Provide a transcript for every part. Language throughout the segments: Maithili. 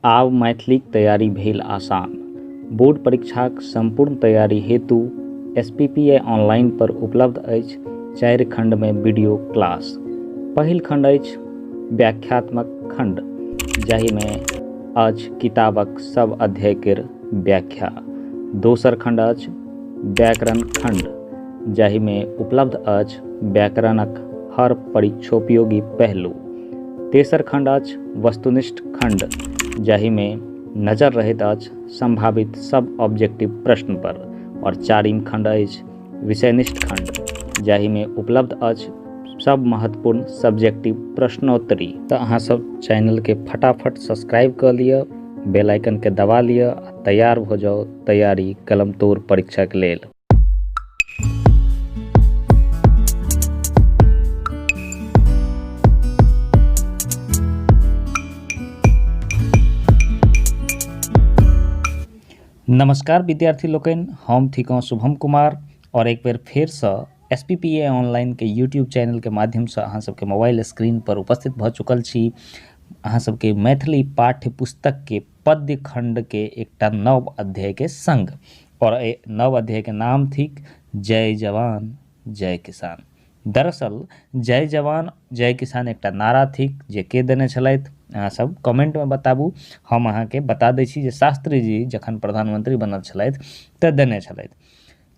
आब मैथिलीक तैयारी भेल आसान। बोर्ड परीक्षाक सम्पूर्ण तैयारी हेतु एसपीपीए ऑनलाइन पर उपलब्ध अछि 4 खंडमे वीडियो क्लास। पहिल खंड अछि व्याख्यात्मक खंड, जाहिमे अछि किताबक सब अध्याय केर व्याख्या। दोसर खंड अछि व्याकरण खंड, जाहिमे उपलब्ध अछि व्याकरणक हर परीक्षोपयोगी पहलू। तेसर खंड अछि वस्तुनिष्ठ खंड, जाहिमे नजर रहैत अछि संभावित सब ऑब्जेक्टिव प्रश्न पर। और चारिम खंड अछि विषयनिष्ठ खंड, जाहिमे उपलब्ध अछि सब महत्वपूर्ण सब्जेक्टिव प्रश्नोत्तरी। तऽ अहाँ सब चैनलके फटाफट सब्सक्राइब कऽ लिअ, बेल आइकनके दबा लिअ आ तैयार भऽ जाउ तैयारी कलमतोड़ परीक्षाके लेल। नमस्कार विद्यार्थी लोकनि, हम थिकहुँ शुभम कुमार और एक बेर फेरसँ S P P A online के यूट्यूब चैनलके माध्यमसँ अहाँ सबके मोबाइल स्क्रीन पर उपस्थित भऽ चुकल छी। अहाँ सबके मैथिली पाठ्य पुस्तकके पद्य खण्डके एकटा नव अध्यायके सङ्ग, और एहि नव अध्यायके नाम थिक जय जवान जय किसान। दरअसल जय जवान जय किसान एकटा नारा थिक जे के देने छलथि, अहाँ सब कमेंटमे बताबू। हम अहाँके बता दै छी जे शास्त्री जी जखन प्रधानमंत्री बनल छलथि तऽ देने छलथि।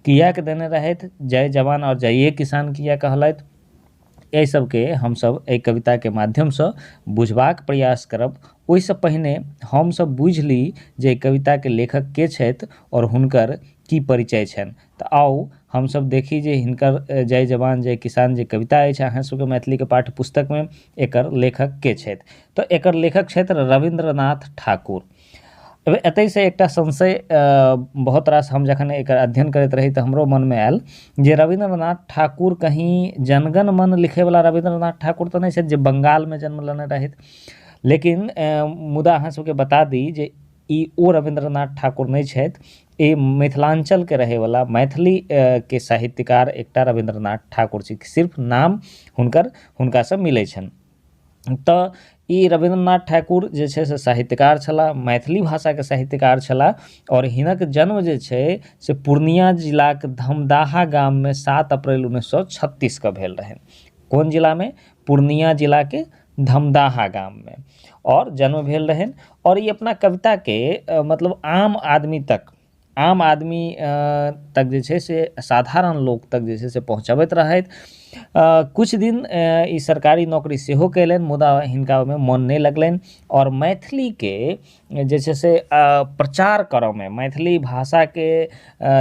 किएक देने रहथि जय जवान और जय किसान किए कहलथि, एहि सबके हमसब एहि कविताके माध्यमसँ बुझबाक प्रयास करब। ओहिसँ पहिने हमसब बुझि ली जे एहि कविताके लेखक के छथि और हुनकर की परिचय छनि। तऽ आउ हमसब देखी जे हिनकर जय जवान जय किसान जे कविता अछि अहाँ सबके मैथिलीके पाठ्य पुस्तकमे, एकर लेखक के छथि। तऽ एकर लेखक छथि रविन्द्रनाथ ठाकुर। एतहिसँ एकटा संशय बहुत रास, हम जखन एकर अध्ययन करैत रही तऽ हमरो मनमे आयल जे रविन्द्रनाथ ठाकुर कहीं जनगण मन लिखैवला रविन्द्रनाथ ठाकुर तऽ नहि छथि जे बङ्गालमे जन्म लेने रहथि। लेकिन मुदा अहाँ सबके बता दी जे ई ओ रविन्द्रनाथ ठाकुर नहि छथि, ई मिथिलाञ्चलके रहैवला मैथिलीके साहित्यकार एकटा रविन्द्रनाथ ठाकुर छी। सिर्फ नाम हुनकर हुनकासँ मिलै छनि। तऽ ई रविन्द्रनाथ ठाकुर जे छै से साहित्यकार छलाह, मैथिली भाषाके साहित्यकार छलाह। आओर हिनक जन्म जे छै से पूर्णिया जिलाक धमदाहा गाममे 7 अप्रैल 1936 के भेल रहनि। कोन जिलामे? पूर्णिया जिलाके धमदाहा गाममे और जन्म भेल रहनि। और ई अपना कविताके मतलब आम आदमी तक, आम आदमी तक जे छै से साधारण लोक तक जे छै से पहुँचबैत रहथि। किछु दिन ई सरकारी नौकरी सेहो कयलनि, मुदा हिनका ओहिमे मन नहि लगलनि आओर मैथिलीके जे छै से प्रचार करऽमे, मैथिली भाषाके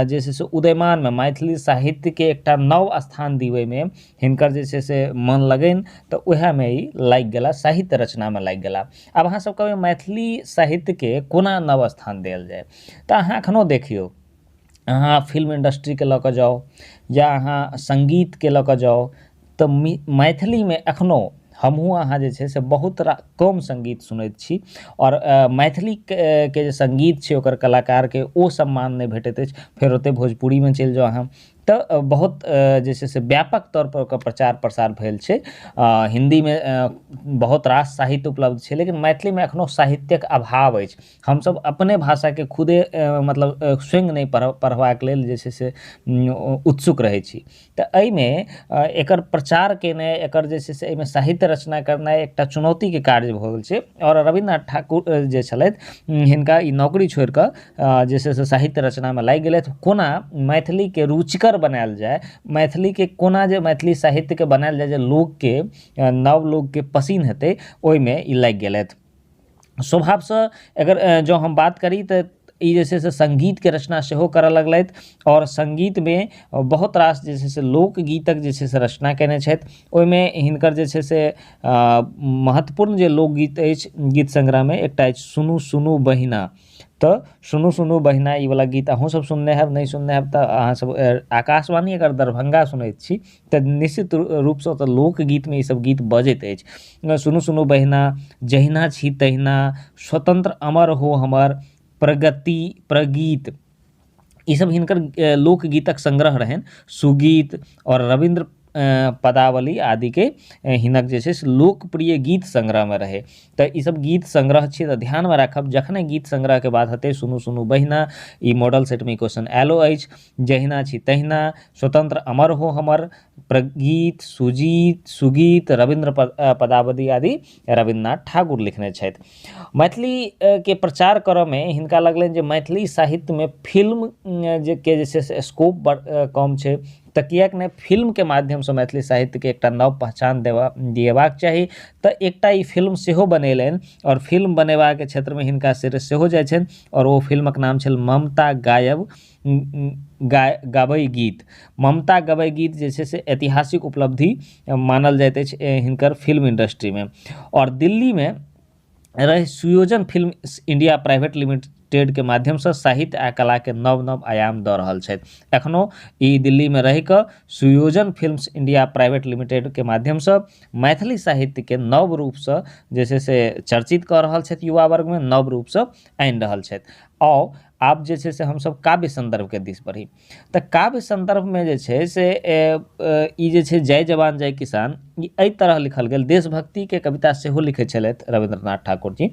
जे छै से उदयमानमे, मैथिली साहित्यके एकटा नव स्थान दिबैमे हिनकर जे छै से मन लगनि। तऽ उएहमे ई लागि गेला, साहित्य रचनामे लागि गेला। आब अहाँ सब कहबै मैथिली साहित्यके कोना नव स्थान देल जाय, तऽ अहाँ एखनो देखियौ, अहाँ फिल्म इंडस्ट्रीके लऽ कऽ जाउ या अहाँ सङ्गीतके लऽ कऽ जाउ तऽ मैथिलीमे एखनो हमहूँ अहाँ जे छै से बहुत कम सङ्गीत सुनैत छी। आओर मैथिलीके जे सङ्गीत छै ओकर कलाकारके ओ सम्मान नहि भेटैत अछि। फेर ओतहि भोजपुरीमे चलि जाउ अहाँ तऽ बहुत जे छै से व्यापक तौरपर ओकर प्रचार प्रसार भेल छै। हिन्दीमे बहुत रास साहित्य उपलब्ध छै, लेकिन मैथिलीमे एखनो साहित्यक अभाव अछि। हमसब अपने भाषाके खुदे मतलब स्वयं नहि पढ़बाक लेल जे छै से उत्सुक रहै छी। तऽ एहिमे एकर प्रचार केनाइ, एकर जे छै से एहिमे साहित्य रचना करनाइ एकटा चुनौतीके कार्य भऽ गेल छै। आओर रविन्द्रनाथ ठाकुर जे छलथि, हिनका ई नौकरी छोड़िकऽ जे छै से साहित्य रचनामे लागि गेलथि। कोना मैथिलीके रुचिकर बनायल जाय, मैथिलीके कोना जे मैथिली साहित्यके बनायल जाय जे लोकके, नव लोकके पसिन हेतै, ओहिमे ई लागि गेलथि। स्वभावसँ अगर जँ हम बात करी तऽ ई जे छै से सङ्गीतके रचना सेहो करऽ लगलथि आओर सङ्गीतमे बहुत रास जे छै से लोकगीतक जे छै से रचना कयने छथि। ओहिमे हिनकर जे छै से महत्वपूर्ण जे लोकगीत अछि गीत संग्रहमे एकटा अछि सुनू सुनू बहिना। तऽ सुनू सुनू बहिना ई वला गीत अहूँ सब सुनने हैब, नहि सुनने हैब तऽ अहाँ सब आकाशवाणी अगर दरभंगा सुनैत छी तऽ निश्चित रूपसँ ओतऽ लोकगीतमे ई सब गीत बजैत अछि। सुनू सुनू बहिना, जहिना छी तहिना, स्वतंत्र अमर हो हमर प्रगति प्रगीत, ई सब हिनकर लोकगीतक संग्रह रहनि। सुगीत आओर रविन्द्र पदावली आदिके हिनक जे छै से लोकप्रिय गीत संग्रहमे रहै। तऽ ईसब गीत संग्रह छियै, तऽ ध्यानमे राखब जखने गीत संग्रहके बात हेतै, सुनू सुनू बहिना, ई मॉडल सेटमे ई क्वेश्चन आयलो अछि। जहिना छी तहिना, स्वतंत्र अमर हो हमर, प्रगीत, सुजीत, सुगीत, रविन्द्र पदावली आदि रविन्द्रनाथ ठाकुर लिखने छथि। मैथिलीके प्रचार करऽमे हिनका लगलनि जे मैथिली साहित्यमे फिल्म जे के जे छै से स्कोप बड़ कम छै, तऽ किएक नहि फिल्मके माध्यमसँ मैथिली साहित्यके एकटा नव पहचान दिएबाक चाही। तऽ एकटा ई फिल्म सेहो बनेलनि आओर फिल्म बनेबाक क्षेत्रमे हिनका श्रेय सेहो जाइ छनि, आओर ओ फिल्मक नाम छल ममता गायब गाबै गीत। ममता गबै गीत जे छै से ऐतिहासिक उपलब्धि मानल जाइत अछि हिनकर फिल्म इंडस्ट्रीमे। आओर दिल्लीमे रहि सुयोजन फिल्म इंडिया प्राइवेट लिमिटेडके माध्यमसँ साहित्य आ कलाके नव नव आयाम दऽ रहल छथि। एखनो ई दिल्लीमे रहिकऽ सुयोजन फिल्म्स इंडिया प्राइवेट लिमिटेडके माध्यमसँ मैथिली साहित्यके नव रूपसँ जे छै से चर्चित कऽ रहल छथि, युवा वर्गमे नव रूपसँ आनि रहल छथि। आउ आब जे छै से हमसब काव्य सन्दर्भके दिस बढ़ी। तऽ काव्य सन्दर्भमे जे छै से ई जे छै जय जवान जय किसान, ई एहि तरह लिखल गेल। देशभक्तिके कविता सेहो लिखै छलथि रविन्द्रनाथ ठाकुर जी।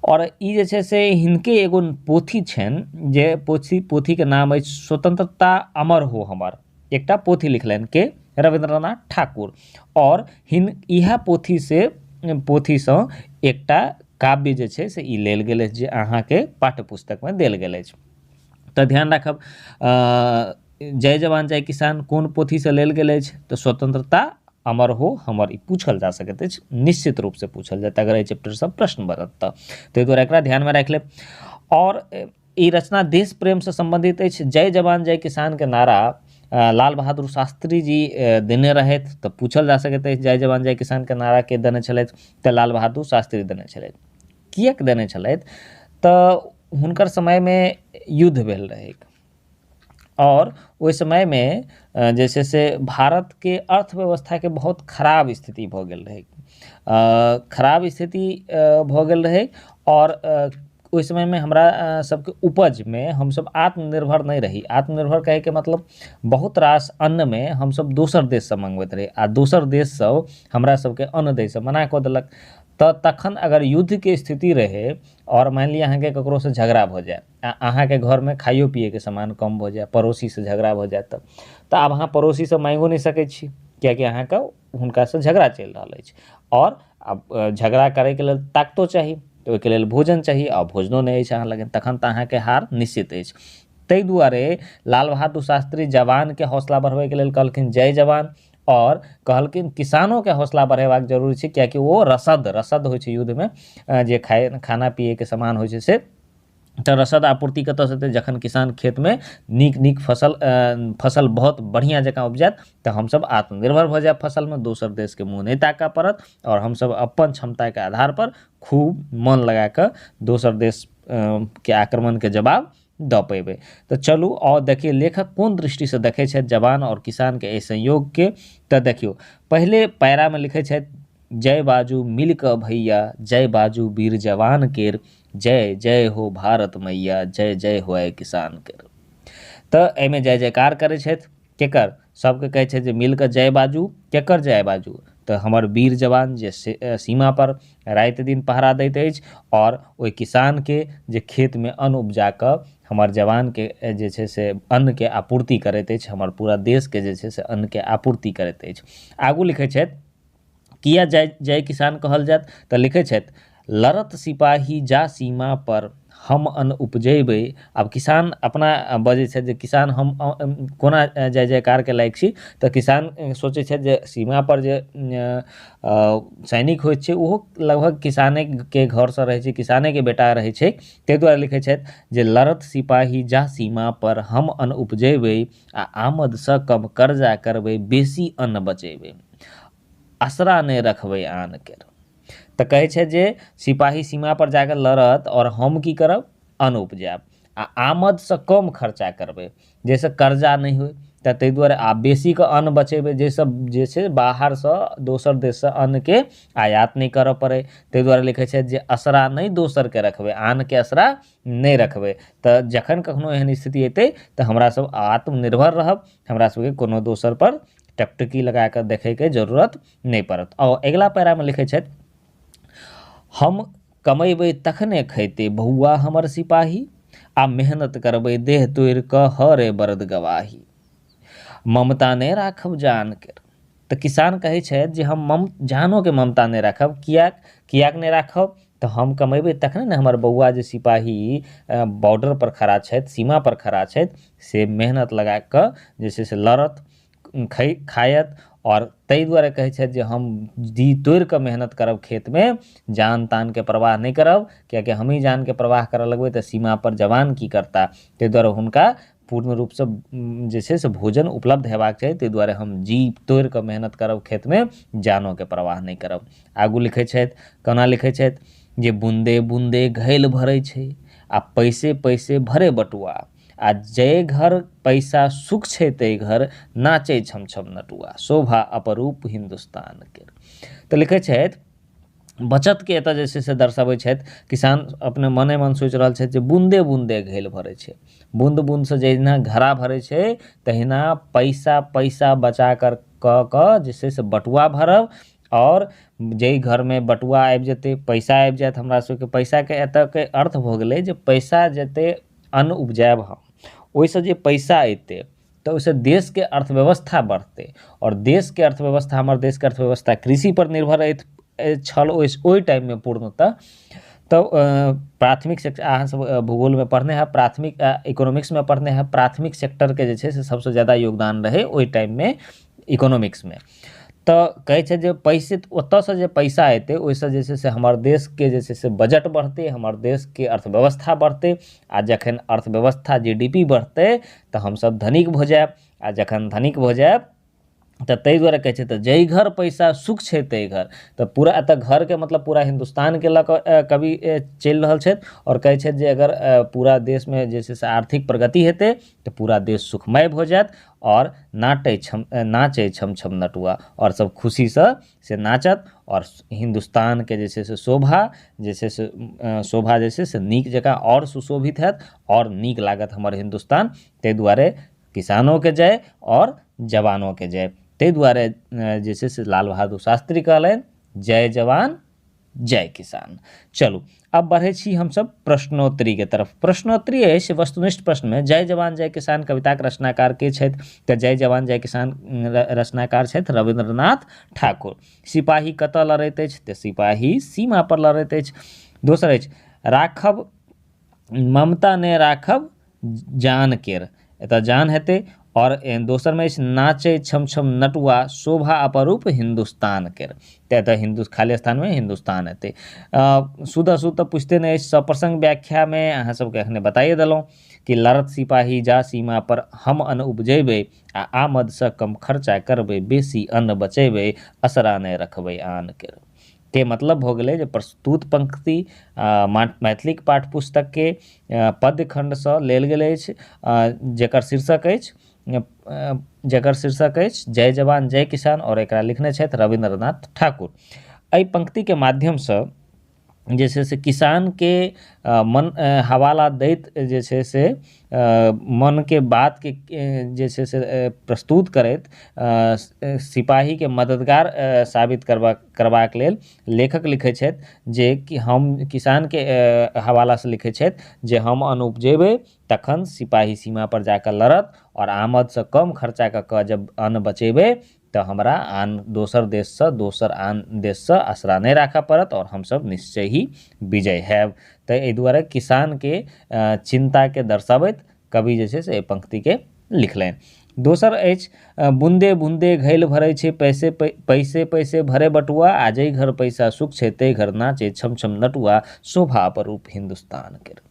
आओर ई जे छै से हिनके एगो पोथी छनि, जे पोथीके नाम अछि स्वतंत्रता अमर हो हमर। एकटा पोथी लिखलनि के रविन्द्रनाथ ठाकुर, आओर इएह पोथीसँ एकटा काव्य जे छै से ई लेल गेल अछि, जे अहाँके पाठ्य पुस्तकमे देल गेल अछि। तऽ ध्यान राखब, जय जवान जय किसान कोन पोथीसँ लेल गेल अछि? तऽ स्वतंत्रता अमर हो हमर। ई पूछल जा सकैत अछि, निश्चित रूपसँ पूछल जायत अगर एहि चैप्टरसँ प्रश्न बनत तऽ, ताहि दुआरे एकरा ध्यानमे राखि लेब। आओर ई रचना देश प्रेमसँ सम्बन्धित अछि। जय जवान जय किसानके नारा लाल बहादुर शास्त्री जी देने रहथि, तऽ पूछल जा सकैत अछि जय जवान जय किसानके नारा के देने छलथि? तऽ लाल बहादुर शास्त्री देने छलथि। किएक देने छलथि? तऽ हुनकर समयमे युद्ध भेल रहै, आओर ओहि समयमे जे छै से भारतके अर्थव्यवस्थाके बहुत खराब स्थिति भऽ गेल रहै, खराब स्थिति भऽ गेल रहै। आओर ओहि समयमे हमरा सबके उपजमे हमसब आत्मनिर्भर नहि रही। आत्मनिर्भर कहैके मतलब बहुत रास अन्नमे हमसब दोसर देशसँ मङ्गबैत रही, आ दोसर देशसँ हमरा सबके अन्न दैसँ मना कऽ देलक। तऽ तखन अगर युद्धके स्थिति रहै आओर मानि लिअ अहाँके ककरोसँ झगड़ा भऽ जाय आ अहाँके घरमे खाइयो पियैके सामान कम भऽ जाय, पड़ोसीसँ झगड़ा भऽ जाय, तऽ आब अहाँ पड़ोसीसँ माँगिओ नहि सकै छी, किएकि अहाँके हुनकासँ झगड़ा चलि रहल अछि। आओर आब झगड़ा करैके लेल ताकतो चाही, तऽ ओहिके लेल भोजन चाही, आ भोजनो नहि अछि अहाँ लग, तखन तऽ अहाँके हार निश्चित अछि। ताहि दुआरे लाल बहादुर शास्त्री जवानके हौसला बढ़बैके लेल कहलखिन जय जवान, आओर कहलखिन किसानोके हौसला बढ़ेबाक जरूरी छै, किएकि ओ रसद होइ छै युद्धमे जे खाना पियैके सामान होइ छै से, तऽ रसद आपूर्ति कतऽसँ हेतै? जखन किसान खेतमे नीक नीक फसल बहुत बढ़िआँ जकाँ उपजायत तऽ हमसब आत्मनिर्भर भऽ जायब फसलमे, दोसर देशके मुँह नहि ताकऽ पड़त, आओर हमसब अपन क्षमताके आधारपर खूब मन लगाकऽ दोसर देशके आक्रमणके जवाब दऽ पेबै। तऽ चलू आओर देखिए लेखक कोन दृष्टिसँ देखै छथि जवान आओर किसानके एहि संयोगके। तऽ देखियौ पहिले पैरामे लिखै छथि जय बाजू मिल कऽ भैया, जय बाजू वीर जवान केर, जय जय हो भारत मैया, जय जय होए किसान केर। तऽ एहिमे जय जयकार करै छथि केकर? सबके कहै छै जे मिल कऽ जय बाजू। केकर जय बाजू? तऽ हमर वीर जवान जे सीमा पर राति दिन पहरा दैत अछि, आओर ओहि किसानके जे खेतमे अन्न उपजा कऽ हमर जवानके जे छै से अन्नके आपूर्ति करैत अछि, हमर पूरा देशके जे छै से अन्नके आपूर्ति करैत अछि। आगू लिखै छथि किया जय जय किसान कहल जायत? तऽ लिखै छथि लड़त सिपाही जा सीमा पर हम अन्न उपजेबै। आब किसान अपना बजै छथि जे किसान हम कोना जय जयकारके लायक छी? तऽ किसान सोचै छथि जे सीमा पर जे सैनिक होइ छै ओहो लगभग किसानेके घरसँ रहै छै, किसानेके बेटा रहै छै। ताहि दुआरे लिखै छथि जे लड़त सिपाही जा सीमा पर हम अन्न उपजेबै, आ आमदसँ कम कर्जा करबै, बेसी अन्न बचेबै, असरा नहि रखबै आन केर। तऽ कहै छै जे सिपाही सीमा पर जाकऽ लड़त आओर हम की करब? अन्न उपजायब, आ आमदसँ कम खर्चा करबै जाहिसँ कर्जा नहि होइ, तऽ ताहि दुआरे आ बेसीके अन्न बचेबै जाहिसँ जे छै बाहरसँ दोसर देशसँ अन्नके आयात नहि करऽ पड़ै। ताहि दुआरे लिखै छथि जे असरा नहि दोसरके रखबै, आनके असरा नहि रखबै। तऽ जखन कखनो एहन स्थिति एतै तऽ हमरा सब आत्मनिर्भर रहब, हमरा सबके कोनो दोसर पर टकटकी लगा कऽ देखैके जरूरत नहि पड़त। आओर अगिला पैरामे लिखै छथि, हम कमेबै तखने खैतै बौआ हमर सिपाही, आ मेहनत करबै देह तोड़ि कऽ हरे बरद गवाही, ममता नहि राखब जानके। तऽ किसान कहै छथि जे हम जानोके ममता नहि राखब। किएक किएक नहि राखब? तऽ हम कमेबै तखने ने हमर बौआ जे सिपाही बॉर्डरपर खड़ा छथि, सीमापर खड़ा छथि, से मेहनत लगा कऽ जे छै से लड़त, खायत। आओर ताहि दुआरे कहै छथि जे हम जी तोड़ि कऽ मेहनत करब खेतमे, जान तानके परवाह नहि करब, किएकि हमही जानके परवाह करऽ लगबै तऽ सीमापर जवान की करता। ताहि दुआरे हुनका पूर्ण रूपसँ जे छै से भोजन उपलब्ध हेबाक चाही, ताहि दुआरे हम जी तोड़ि कऽ मेहनत करब खेतमे, जानोके परवाह नहि करब। आगू लिखै छथि, कोना लिखै छथि जे बून्दे बून्दे घैल भरै छै आ पैसे पैसे भरे बटुआ, आ जाहि घर पैसा सुख छै ताहि घर नाचै छम छम नटुआ, शोभा अपरूप हिन्दुस्तानके। तऽ लिखै छथि बचतके एतऽ जे छै से दर्शबै छथि। किसान अपने मने मन सोचि रहल छथि जे बून्दे बून्दे घैल भरै छै, बून्द बून्दसँ जहिना घड़ा भरै छै तहिना पैसा पैसा बचा कर कऽ कऽ जे छै से बटुआ भरब। आओर जाहि घरमे बटुआ आबि जेतै, पैसा आबि जायत, हमरा सबके पैसाके एतऽके अर्थ भऽ गेलै जे पैसा जते अन्न उपजायब हम, ओहिसँ जे पैसा अयतै तऽ ओहिसँ देशके अर्थव्यवस्था बढ़तै। आओर देशके अर्थव्यवस्था, हमर देशके अर्थव्यवस्था कृषिपर निर्भर अछि छल ओहि टाइममे पूर्णतः। तऽ प्राथमिक सेक्टर अहाँ सब भूगोलमे पढ़ने हैब, प्राथमिक इकोनॉमिक्समे पढ़ने हैब, प्राथमिक सेक्टरके जे छै से सबसँ ज्यादा योगदान रहै ओहि टाइममे इकोनॉमिक्समे। तऽ कहै छै जे पैसे ओतऽसँ जे पैसा एतै ओहिसँ जे छै से हमर देशके जे छै से बजट बढ़तै, हमर देशके अर्थव्यवस्था बढ़तै। आ जखन अर्थव्यवस्था GDP बढ़तै तऽ हमसब धनिक भऽ जायब, आ जखन धनिक भऽ जायब तऽ ताहि दुआरे कहै छै तऽ जाहि घर पैसा सुख छै ताहि घर। तऽ पूरा एतऽ घरके मतलब पूरा हिन्दुस्तानके लऽ कऽ कवि चलि रहल छथि आओर कहै छथि जे अगर पूरा देशमे जे छै से आर्थिक प्रगति हेतै तऽ पूरा देश सुखमय भऽ जायत। आओर नाचै छम छम नटुआ, आओर सब खुशीसँ से नाचत आओर हिन्दुस्तानके जे छै से शोभा जे छै से शोभा जे छै से नीक जकाँ आओर सुशोभित हैत आओर नीक लागत हमर हिन्दुस्तान। ताहि दुआरे किसानोके जय आओर जवानोके जय। ताहि दुआरे जे छै से लाल बहादुर शास्त्री कहलनि जय जवान जय किसान। चलू अब बढ़ै छी हमसब प्रश्नोत्तरीके तरफ। प्रश्नोत्तरी अछि वस्तुनिष्ठ प्रश्नमे जय जवान जय किसान कविताके रचनाकार के छथि? तऽ जय जवान जय किसान रचनाकार छथि रविन्द्रनाथ ठाकुर। सिपाही कतऽ लड़ैत अछि? तऽ सिपाही सीमा पर लड़ैत अछि। दोसर अछि राखब ममता ने राखब जान केर, एतऽ जान हेतै। आओर दोसरमे अछि नाचै छम छम नटुआ शोभा अपरूप हिन्दुस्तान केर, तऽ एतऽ खाली स्थानमे हिन्दुस्तान हेतै। शुद्ध अशुद्ध तऽ पुछिते नहि अछि। सप्रसंग व्याख्यामे अहाँ सबके एखने बताइए देलहुँ कि लड़त सिपाही जा सीमा पर हम अन्न उपजेबै, आ आमदसँ कम खर्चा करबै, बेसी अन्न बचेबै, असरा नहि रखबै आन केर। के मतलब भऽ गेलै जे प्रस्तुत पंक्ति मैथिलीक पाठ्य पुस्तकके पद्य खण्डसँ लेल गेल अछि, जकर शीर्षक अछि जय जवान जय किसान, आओर एकरा लिखने छथि रविन्द्रनाथ ठाकुर। एहि पंक्तिके माध्यमसँ जे छै से किसानके मन हवाला दैत जे छै से मनके बातके जे छै से प्रस्तुत करैत सिपाहीके मददगार साबित करबाक लेल लेखक लिखै छथि जे कि हम किसानके हवालासँ लिखै छथि जे हम अन्न उपजेबै तखन सिपाही सीमा पर जाकऽ लड़त, आओर आमदसँ कम खर्चा कऽ कऽ जब अन्न बचेबै तऽ हमरा आन दोसर देशसँ दोसर आन देशसँ आसरा नहि राखऽ पड़त आओर हमसब निश्चय ही विजय हैब। तऽ एहि दुआरे किसानके चिन्ताके दर्शाबैत कवि जे छै से एहि पंक्तिके लिखलनि। दोसर अछि बून्दे बून्दे घैल भरै छै पैसे पैसे पैसे भरे बटुआ, आ जाहि घर पैसा सुख छै ताहि घर नाचै छम छम नटुआ, शोभा अपरूप हिन्दुस्तान केर।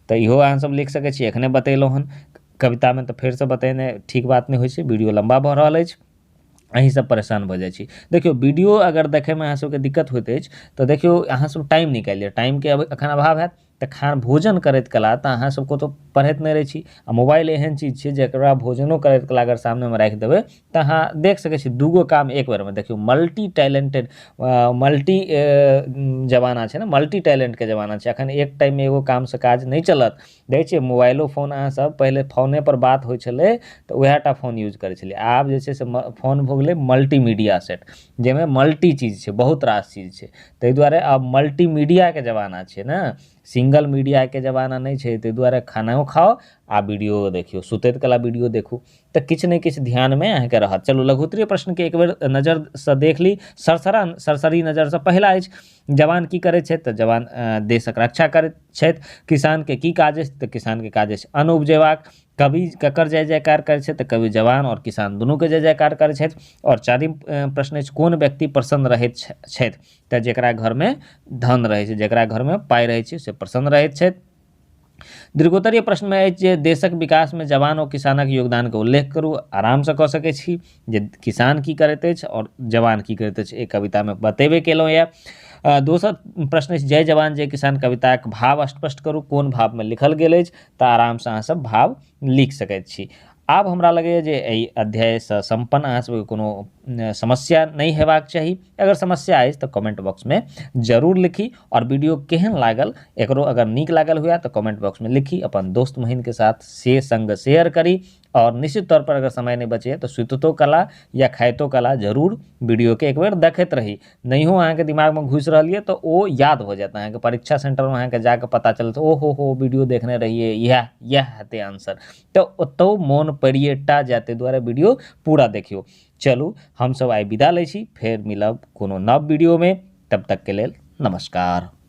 तऽ इहो अहाँ सब लिख सकै छी, एखने बतेलहुँ हन कवितामे, तऽ फेरसँ बतेने ठीक बात नहि होइ छै, वीडियो लम्बा भऽ रहल अछि, अहीं सब परेशान भऽ जाइ छी। देखियौ वीडियो अगर देखैमे अहाँ सबके दिक्कत होइत अछि तऽ देखियौ अहाँ सब टाइम निकालि लिअ, टाइमके एखन अभाव हैत तऽ खान भोजन करैत कला तऽ अहाँ सब कतौ पढ़ैत नहि रहै छी। आ मोबाइल एहन चीज छै जकरा भोजनो करैत कला अगर सामनेमे राखि देबै तऽ अहाँ देख सकै छी दूगो काम एक बेरमे। देखियौ, मल्टी टैलेंटेड, मल्टी जमाना छै ने, मल्टी टैलेंटके जमाना छै। एखन एक टाइममे एगो कामसँ काज नहि चलत। देखै छियै मोबाइलो फोन, अहाँ सब पहिले फोनेपर बात होइ छलै तऽ उएह टा फोन यूज करै छलियै। आब जे छै से फोन भऽ गेलै मल्टीमीडिया सेट, जाहिमे मल्टी चीज छै, बहुत रास चीज छै। ताहि दुआरे आब मल्टीमीडियाके जमाना छै ने, सिंगल मीडियाके जमाना नहि छै। ताहि दुआरे खानो खाउ आ वीडियो देखियौ, सुतैत कला वीडियो देखू, तऽ किछु ने किछु ध्यानमे अहाँके रहत। चलू, लघुत्तरीय प्रश्नके एक बेर नजरसँ देख ली, सरसरा सरसरी नजरसँ। पहिला अछि, जवान की करैत छथि? तऽ जवान देशक रक्षा करैत छथि। किसानके की काज अछि? तऽ किसानके काज अछि अन्न उपजेबाक। कवि ककर जय जयकार करै छथि? तऽ कवि जवान आओर किसान दुनूके जय जयकार करै छथि। आओर चारिम प्रश्न अछि, कोन व्यक्ति प्रसन्न रहैत छथि? तऽ जकरा घरमे धन रहै छै, जकरा घरमे पाइ रहै छै, से प्रसन्न रहैत छथि। दीर्घोत्तरीय प्रश्नमे अछि जे देशक विकासमे जवान ओ किसानक योगदानके उल्लेख करू। आरामसँ कऽ सकै छी जे किसान की करैत अछि आओर जवान की करैत अछि, एहि कवितामे बतेबे केलहुँ यए। दोसर प्रश्न अछि, जय जवान जय किसान कविताक भाव स्पष्ट करू, कोन भावमे लिखल गेल अछि? तऽ आरामसँ अहाँसभ भाव लिख सकैत छी। आब हमरा लगैए जे एहि अध्यायसँ सम्पन्न अहाँ सबके कोनो समस्या नहि हेबाक चाही। अगर समस्या अछि तऽ कमेंट बॉक्समे जरूर लिखी, आओर वीडियो केहन लागल एकरो अगर नीक लागल हुए तऽ कमेंट बॉक्समे लिखी, अपन दोस्त महीनके साथ से संग शेयर करी। आओर निश्चित तौर पर अगर समय नहि बचैए तऽ सुतितो कला या खाइतो कला जरूर वीडियोके एक बेर देखैत रही। नहियो अहाँके दिमागमे घुसि रहल यऽ तऽ ओ याद हो जायत अहाँके, परीक्षा सेंटरमे अहाँके जाकऽ पता चलत, ओ हो हो, वीडियो देखने रहियै, इएह इएह हेतै आंसर, तऽ ओतहु मोन पड़िए टा जायत। ताहि दुआरे वीडियो पूरा देखियौ। चलू, हमसब आइ विदा लै छी, फेर मिलब कोनो नव वीडियोमे, तब तकके लेल नमस्कार।